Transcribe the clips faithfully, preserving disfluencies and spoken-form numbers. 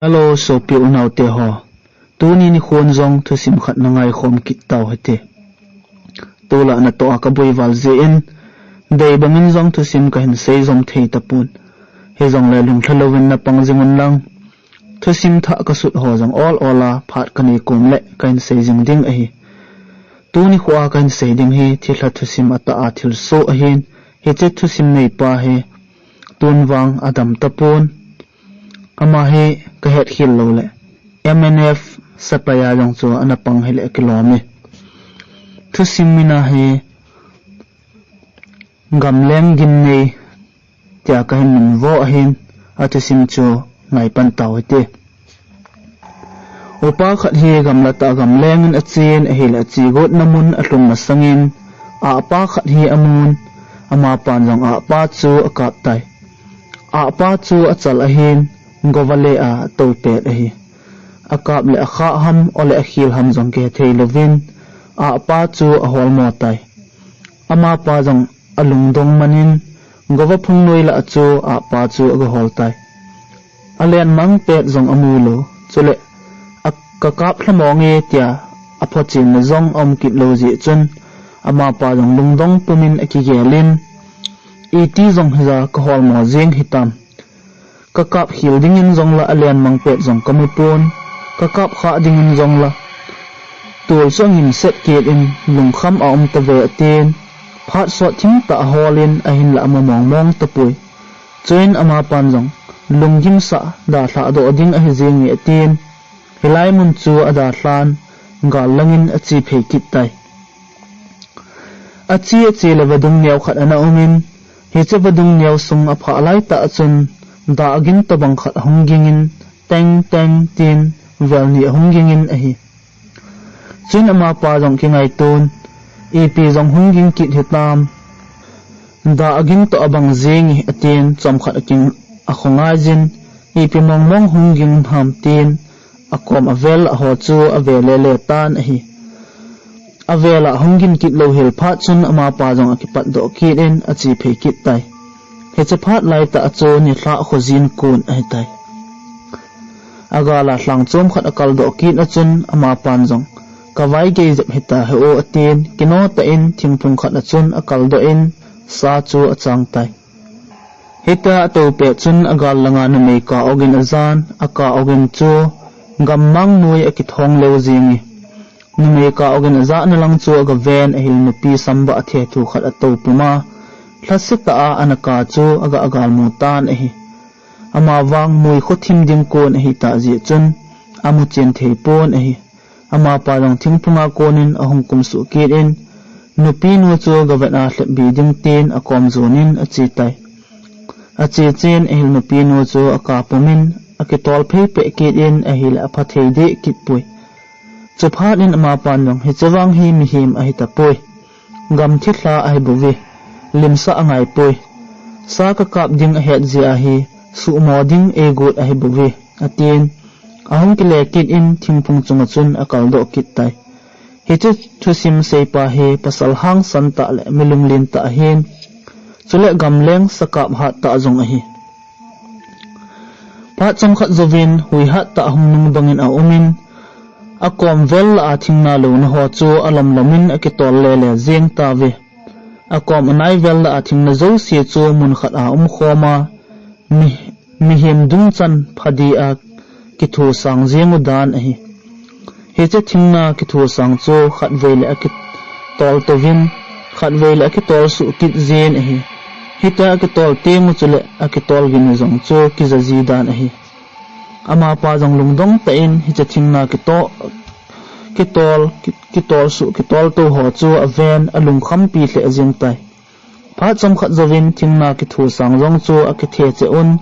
Hello, sopi unaute ho. Tuni nikhon jong thusim khat na ngaikhom kit tau hite. Tulai natoh a kaboi val jeh in, dei bangin jong thusim kahin sei jom thei tapon. Hijongle lunglha louvin napang jing un lang. Thusim thah kasut ho jong ol ol a phat kanei kom le kahin sei jing ding ahi. Tuni khoa kahin sei ding hi thilha thusim atah a thilsoh ahin, hiche thusim neipa hi tun vang adam tapon. Ama hi kahet khel lou le M N F sepai a jong chu ana pang hile kilom e. Thusim mina hi Gamleng Gimnei tia kahin minvo ahin, athusim chu ngaipan tau hite. Upa khat hi gamla tah a gamleng in achen ahile, ache gotna mun alhung masangin, ahpa khat hi amun, amapan jong ahpa chu akap tai. Ahpa chu achal ahin, gova le a atou pet ahi. Akap le akhah ham, ole akhel ham jong kihethei louvin, ahpa chu aholmo tai. Amapa jong alungdong manin, gova phungnoi lah a chu ahpa chu agahol tai. Alen mang pet jong amu lou. Chule, a, kakap lhamong e tia, aphochenna jong aum kit lou jeh chun, amapa jong lungdong pumin akigelin, iti jong hija kaholmo jeng hitam. Kakap khel dingin jong la alen mang pet jong kamu pon, kakap khah dingin jong la tol chu angim set kit in lungkham aum tave atin, phat sot thim tah aholin ahinla amu mong mong tapoi. Chuin amapan jong lunggim sah dalhah doh ding ahi jenge atin, hilai mun chu adalhan gal langin ache phei kit tai. Ache ache le vadung neo khat ana umin, hiche vadung neo sung aphah lai tah chun, dah agin tobang khat ahung gingin, teng teng tin, vel ni ahung gingin ahi. Chuin amapa jong kingaiton, ipi jong hung ging kit hitam. Dah agin toh abang jenge atin, chomkhat aking akhongai jin, ipi mong mong hung ging ham tin, akom avel a ho chu ave le le tan ahi. Avel a hung ging kit lou hel phat chun amapa jong akipat doh kit in ache phei kit tai. Hiche phat lai tah a chu nilhah khojin kon ahi tai. Agal a lhang chom khat akal doh kit a chun amapan jong, kavai gei jep hita he o atin, kino tah in thingphung khat a chun akal doh in sa chu achang tai. Hita atou pet chun agal langa numei kah ogin ajan, akah ogin chu gammang noi akithong leu jenge. Numei kah ogin ajahna lang chu agaven ahile nupi sambah athe thu khat atou puma. Lhasetah a ana kah chu aga agalmu tan ahi. Amavang moi khothim ding kon ahitah jeh chun amu chen thei pon ahi. Amapa jong thingphunga konin ahung kumsuh kit in, nupinu chu gavet a lhepbi ding tin akom jonin ache tai. Ache chen ahile nupinu chu akap pumin, akitol phei peh kit in ahile aphathei deh kit poi. Chuphat in amapan jong, hiche vang hi mihem ahitapoi. Gamthilha ahibouve, limsah angaipoi. Sa kakap ding ahet jeh ahi, suhmo ding eigot ahibouve, atin. Ahung kile kit in thingphung chunga chun akaldoh kit tai. Hiche thusim seipa hi pasal hangsan tah le milunglen tah ahin, chule gamleng sakap hat tah jong ahi. Phat chomkhat jouvin hui hattah hung nung bangin aumin, akom vel lah a thingna louna ho chu alomlomin akitol lele jeng tauve. Akom anai vel lah a thingna jouse chu mun khat a umkhoma, mi, mihem dungchan phadi a kithosang jeng u dan ahi. Hiche thingna kithosang chu khatvei le akitol touvin, khatvei le akitol suh kit jeng ahi. Hitia akitol tengu chule akitol ginu jong chu kija ji dan ahi. Amapa jong lungdong tah in hiche thingna kito, kitol, ki, kitol suh, kitol tou ho chu aven alungkhampi lheh jeng tai. Phat chomkhat jouvin thingna kithosang jong chu akithe cheh un,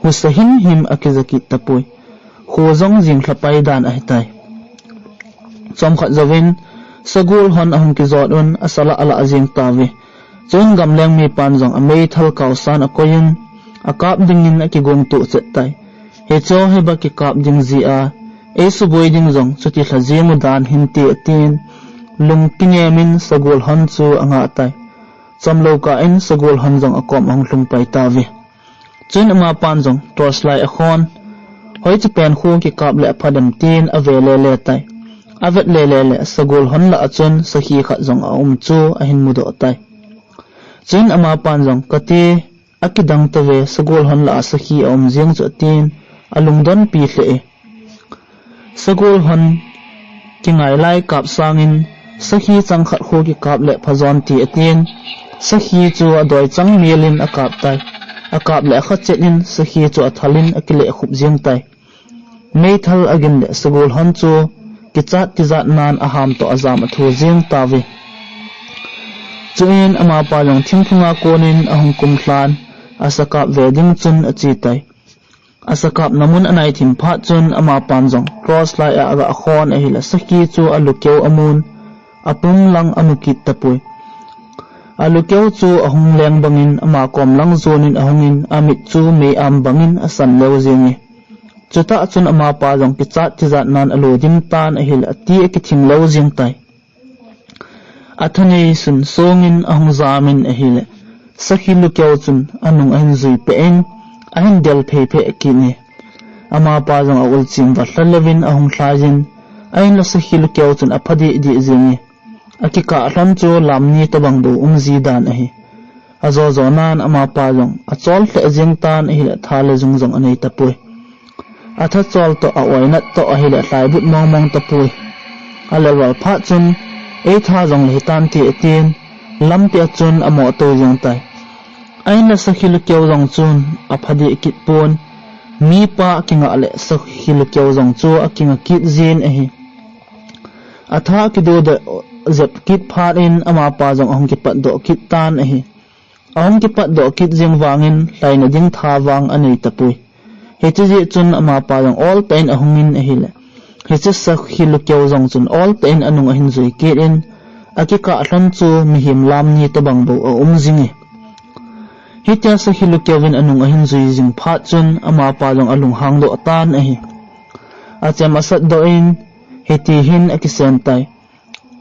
husa himhim akija kit tapoi. Kho jong jinglhapai dan ahitai. Chomkhat jouvin sagol hon ahung kijot un, asa lah alah jeng tauve. Chun gamleng mipan jong ameithal kaosan akoiyin, akap dingin akigong toh chet tai. Hicheho hiba kikap ding jeh a, eisuboi ding jong chuti lha jeng u dan hinte atin, lung kinemin sagol hon chu angah tai. Chomlou kah in sagol hon jong akom ahung lhung pai tauve. Chun amapan jong torch light akhon, Hoiche pen khu kikap le apha dem tin ave lele tai. Avet lele le sagol hon lah a chun sakhi khat jong aum chu ahin mudoh tai. Chuin amapan jong, "Kati, akidang tave, sagol hon lah a sakhi aum jeng chu," atin alungdonpi lheh e. Sagol hon kingai lai kap sangin sakhi chang khat khu kikap le phajon ti atin, sakhi chu adoi chang mel in akap tai. Akap le akha chet in sakhi chu athal in akileh khup jeng tai. Meithal agin le sagol hon chu kichat tijat nan aham toh ajam athu jeng tauve. Chuin amapa jong thingphunga konin ahung kumlhan, asakap ve ding chun ache tai. Asakapna mun anai thim phat chun amapan jong cross lai a aga khon ahile sakhi chu alukeu amun, apum lang amu kit tapoi. Alukeu chu ahung leng bangin ama kom lang jonin ahungin amit chu mei am bangin asan leu jenge. Chutah chun amapa jong kichat tijat nan alo dim tan ahile ati akithing leu jeng tai. Athanei sun songin ahung jamin ahile sakhi lukeu chun anung ahin jui peh in ahin del phei phei kit e. Amapa jong aul chim vat lha leuvin ahung lhai jin, ahinla sakhi lukeu chun apha dih dih jenge. Akikah lhon chu lam ni tobang bou um ji dan ahi. Ajo jo nan amapa jong achol lheh jeng tan ahile tha le jung jong anei tapoi. Atha chol toh a oinat toh ahile lhaibut mong mong tapoi. Alel val phat chun, "Ei tha jong le hitan ti," atin, lampi a chun amoh to jeng tai. Ahinla sakhi lukeu jong chun apha dih kit pon, mipa akingah le sakhi lukeu jong chu akinga kit jin ahi. Atha akidoh doh jep kit phat in amapa jong ahung kipat doh kit tan ahi. Ahung kipat doh kit jeng vangin lhaina ding tha vang anei tapoi. Hiche jeh chun amapa jong ol tah in ahungin ahile, hiche sakhi lukeu jong chun ol tah in anung ahin jui kit in, akikah lhon chu mihem lam ni tobang bou aum jing e. Hitia sakhi lukeu in anung ahin jui jing phat chun amapa jong alunghang doh tan ahi. Achem asat doh in, hiti hin akisem tai.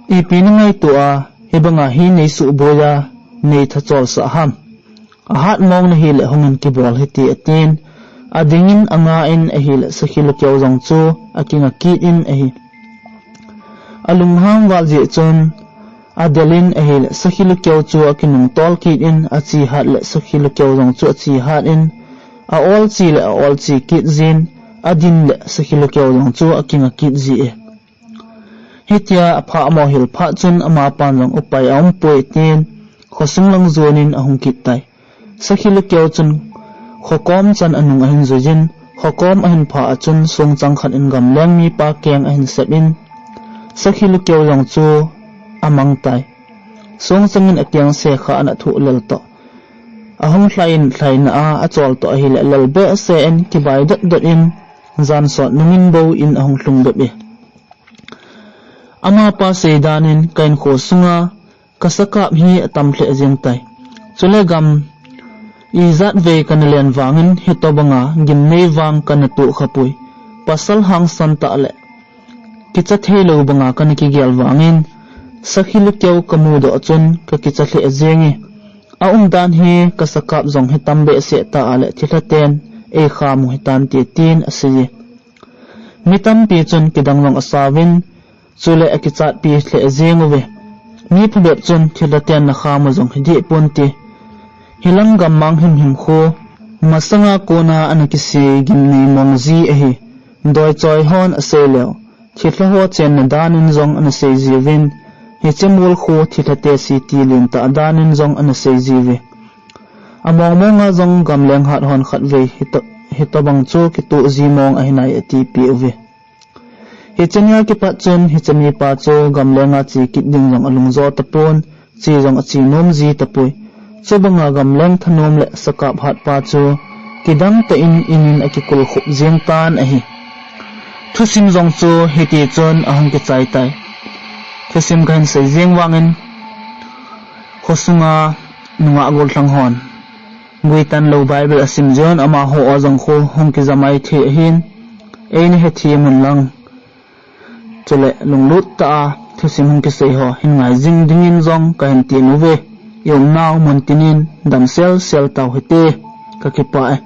"Ipi nangaito a, hibanga hi nei suhboi a, nei tha chol sah ham? Ahat mong nahile hungin kibol hite," atin, adingin anga in ahile sakhi lukeu jong chu akinga kit in ahi. Alunghang val jeh chun adelin ahile sakhi lukeu chu akinung tol kit in ache hat le sakhi lukeu jong chu ache hat in a ol che le a ol che kit jin adin le sakhi lukeu jong chu akinga kit ji e. Hitia apha amo hil phat chun amapan jong upai aum poi tin khosung lang jonin ahung kit tai. Sakhi lukeu chun khokom chan anung ahin jui jin, khokom ahin pha a chun songchang khat in gamleng mipa keng ahin sep in, sakhi lukeu jong chu amang tai. Songchang in akeng se kha ana thuh lel toh. Ahung lhai in lhaina a achol toh ahile lel behseh in kibai dot dot in jan sot nungin bou in ahung lhung bep e. Amapa seidan in ka in khosunga ka sakap hi atam lheh jeng tai. Chule gam ijat vei kana len vangin hitobanga gimnei vang kana toh khapoi. Pasal hangsan tah le kicha thei lou banga kana kigel vangin sakhi lukeu ka mudoh chun ka kicha lheh jeng e. A umdan hi ka sakap jong hitam behseh ta a le thilha ten ei kham u hitan ti tin asei e. Mi tampi chun kidang jong asauvin, chule akichatpi lheh jeng uve. Mi phabep chun thilha ten na kham u jong hidih pon ti. Hilang gammang himhim khu masanga kona ana kisei gimnei mong ji ahi. Doichoi hon asei leu, thilha ho chenna dan in jong ana sei jiuvin, hiche mol khu thilha te siti lentah dan in jong ana sei jiuve. Among monga jong gamleng hat hon khatvei hito, hitobang chu kitoh ji mong ahinai atipeh uve. Hiche nia kipat chun hiche mipa chu gamlenga che kit ding jong alungjo tapon, che jong ache nom ji tapoi. Chubanga gamleng thanom le sakap hatpa chu kidang tah in inin akikul khup jeng tan ahi. Thusim jong chu hiti chun ahung kichai tai. Thusim kahin sei jeng vangin, khosunga nungah gollhang hon guitan lou Bible asim jeh un amaho a jong khu hung kijamai thei ahin, eina hethem un lang. Chule lunglut tah a thusim hung kisei ho hin ngai jing dingin jong kahin ti uve. I umnau mun tinin damsel sel tau hite, kakipah e.